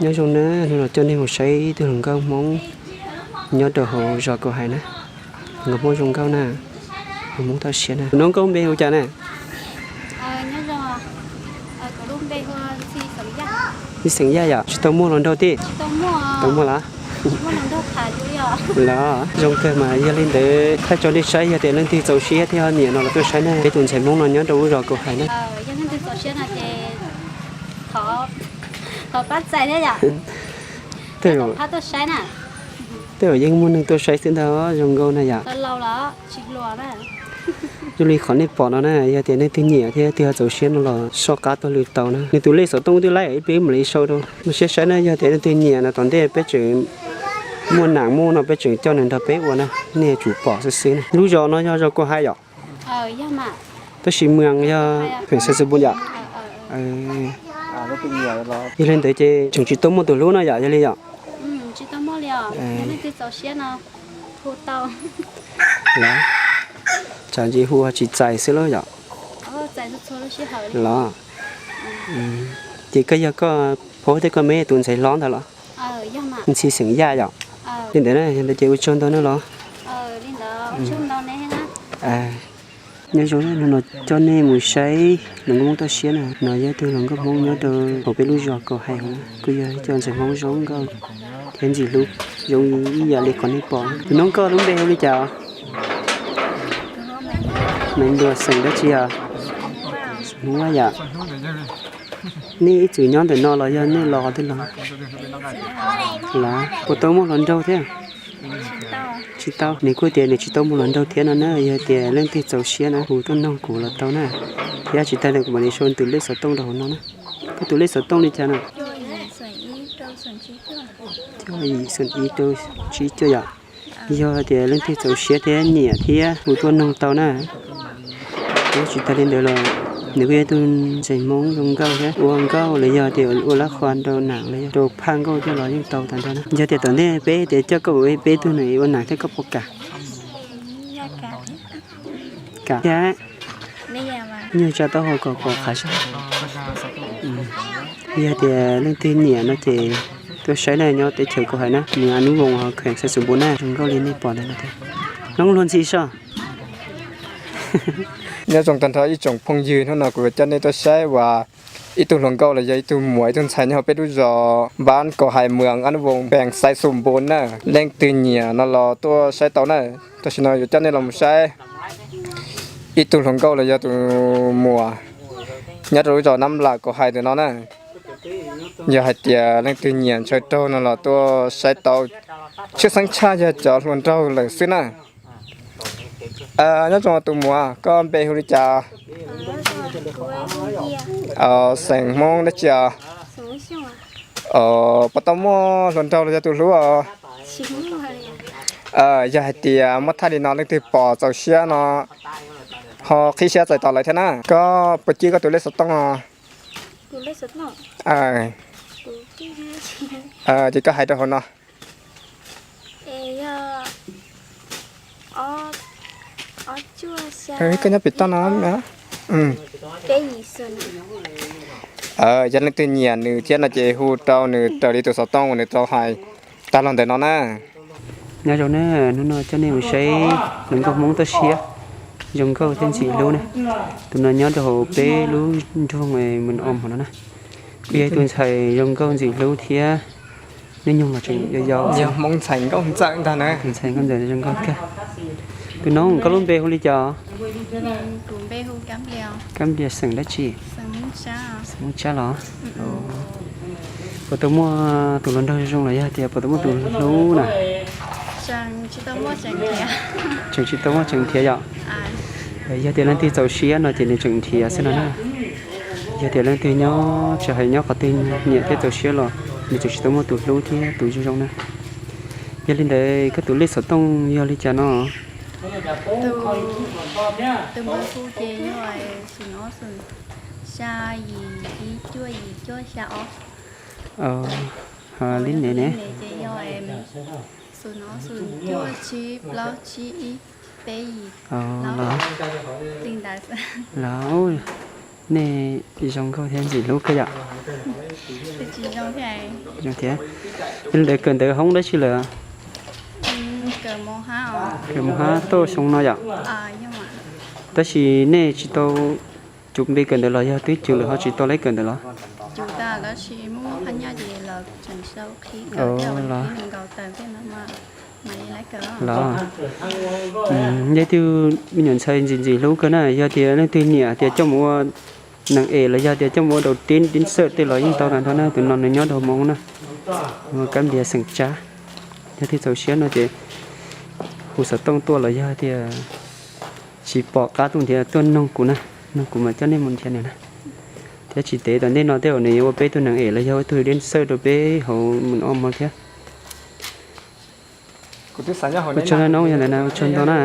Nyob zoo na, hnub no coj nej mus saib ib tug hluas nkauj Hmoob nyob rau hauv zos Kaus Hais na. Nkauj Hmoob zoo nkauj na, hluas Hmoob toj siab na. Tus no nkauj npe hu cas na? Ntxhi Xeem Yaj yom, tsis tau muaj hluas nraug thiab? Tau muaj los? Los zoo kawg mas, yog li ntawd thaij tso nej saib, yog tias leej twg txaus siab thiab ho nyiam no los tuaj saib na, peb tus ntxhais Hmoob no nyob rau lub zos Kaus Hais na. Tej zaum yeej muaj neeg tuaj saib xwb ntag, zoo nkauj na yom. Zoo li qhov nej pom no na, yog tias leej twg nyiam thiab leej twg ho txaus siab no los soj qab tuaj lwm tau na. Nws tus lej xov tooj twb laib, ib pliag mam li sau rau nej saib na, yog tias leej twg nyiam no tom ntej peb tseem muaj nam muaj no peb tseem coj nws nrog peb ua na, nej yuav tsum pom xwb xwb na. Lub zos no yog zos Kaus Hais yom? Tab sis mas yog feem Xais Xoos Npoos yom? Yog li ntawd ces tseem tsis tau muaj tus hlub no yom, yog li yom? Los, tsam ntsis hu ho tsis txais xwb lauj yom? Los, ces koj yog koj phauj thiab koj me tus ntxhais hlob ntawd los? Ntxhi Xeem Yaj yom? Li ntawd na, yog ntawd ces ua tsaug ntau na los. Nyob zoo, hnub no coj nej mus saib hluas nkauj Hmoob toj siab na. No yog ib tug hluas nkauj Hmoob nyob rau hauv peb lub zos Kaus Hais hauv na, kuj yog ib co ntxhais Hmoob zoo nkauj thiab ntxim hlub zoo ib yam li qhov nej pom. Tus noob, koj lub npe hu li cas? Maiv Ntuas, xeem dab tsi os? Xeem Hmoob Vaj yom. Nej ib txwm nyob ntawm no los yog nej los qhov twg los? Los puas tau muaj hluas nraug thiab? Tsis tau, nws kuj tias nws tsis tau muaj hluas nraug thiab no na. Yog tias leej twg txaus siab na hu tuaj noog kuv los tau na, thiab tsis tag li kuv mam li sau tus lej xov tooj rau hauv no na. Koj tus lej xov tooj li cas na? Cuaj yim xoom ib rau tsib cuaj yom. Yog tias leej twg txaus siab thiab nyiam thiab hu tuaj noog tau na. Thiab tsis tag li ntawd los nws kuj yog ib tug ntxhais Hmoob zoo nkauj thiab, ua nkauj los yog tias ua lab qhua rau nam los yog rau phaj nkauj thiab los yeej tau tag nrho na. Yog tias tom ntej peb tias coj koj mus peb tug no ua nam thiab koj puas kam? Kam thiab. Nyuag tsa taub hau kom pom qhov saib. Yog tias leej twg nyiam no ces tuaj saib na, nyob teb chaws Kaus Hais na, mus Anub Voos ho kheem Xais Xoos Npoos na, zoo nkauj li nej pom ntawd no thiab. Noob, luag ntxhi soj. Nyob zoo tag nrho ib tsoom phooj ywg, hnub no kuv coj nej tuaj saib uas ib tug hluas nkauj los yog ib tug muam ib tug ntxhais nyob hauv peb lub zos Npab Kaus Hais, Mws Anub Voos, Npees Xais Xoos Npoos na. Leej twg nyiam no los tuaj saib tau na. Tam sim no yuav coj nej los mus saib ib tug hluas nkauj los yog tus muam nyob rau lub zos Nab Las Kaus Hais ntawm no na. Yog hais tias leej twg nyiam ntshaw raug no los tuaj saib tau, tshwj xeeb tshaj yog cov hluas nraug lawm xwb na. Nyob zoo tus muam, koj npe hu li cas? Xeem Hmoob dab tsi os? Puas tau muaj hluas nraug los yog tus hlub os? Yog hais tias muab thaij li no leej twg pom txaus siab no ho qhib siab txais tos lawv thiab na. Koj puas cib koj tus lej xov tooj no? Ces koj hais rau hauv no. Koj nyob pem toj no. Yog leej twg nyiam nws thiab no ces hu rau nws raws li tus xov tooj uas nws tau hais tag los ntawm no na. Nyob zoo na, hnub no coj nej mus saib hluas nkauj Hmoob toj siab zoo nkauj thiab ntxim hlub na. Tus no nyob rau hauv peb lub nroog Mws Oos hauv no na. Kuj yog ib tug ntxhais zoo nkauj ntxim hlub thiab, hnub nyoog los tseem yau yau. Yog Hmoob ntxhais nkauj ntxawm ntag na. Tus ntxhais nkauj ntxawm zoo nkauj kawg. Tus noob, koj lub npe hu li cas? Kab Nplias, xeem dab tsi? Xeem Hmoob Tsab los? Puas tau muaj tus hluas nraug zoo los yog tias puas tau muaj tus hlub na? Tseem tsis tau muaj tseem nrhiav yom? Yog tias leej twg txaus siab no ces nws tseem nrhiav xwb no na. Yog tias leej twg nyob tsis hais nyob qhov twg nyiam thiab txaus siab los nws tseem tsis tau muaj tus hlub thiab tus zoo zoo na. Yog li ntawd koj tus lej xov tooj yog li cas no? Tus npawb hu ces yog xum no xum xya yim ib cuaj yim cuaj xya ob. Ho lub npe ne? Ces yog xum no xum cuaj tsib plaub tsib ib peb yim. Los, Nej zoo nkauj thiab ntxim hlub kawg yom. Zoo thiab. Yog li ntawd kawm ntawv hoob dab tsi lawm? Kawm mos hab tuaj xyoo no yom. Tab sis nej tsis tau cuv npe kawm ntawv los yog twb cuv lawm ho tsis tau leb kawm ntawv los? Los, yog ib tug me nyuam ntxhais ntxim ntxim hlub kawg na, yog tias leej twg nyiam tias coj mus ua neeg es los yog tias coj mus ua dau tib tib xawj tej los yeej tau tas nrho na. Tus no nws nyob rau Hmoob na, ua kab npias xeem Tsab. Yog leej twg txaus siab no ces hu xov tooj tuaj los yog tias tsis pom qab tuaj nrhiav tuaj noog kuv na, noog kuv mam coj nej mus nrhiav nws na. Thiab tsis ntev tom ntej no tej zaum nws yuav ua peb tug neeg es los yog ua tug dib xawj rau peb hauv Mus Ob Hmo thiab. Ua tsaug ntau na, ua tsaug ntau na.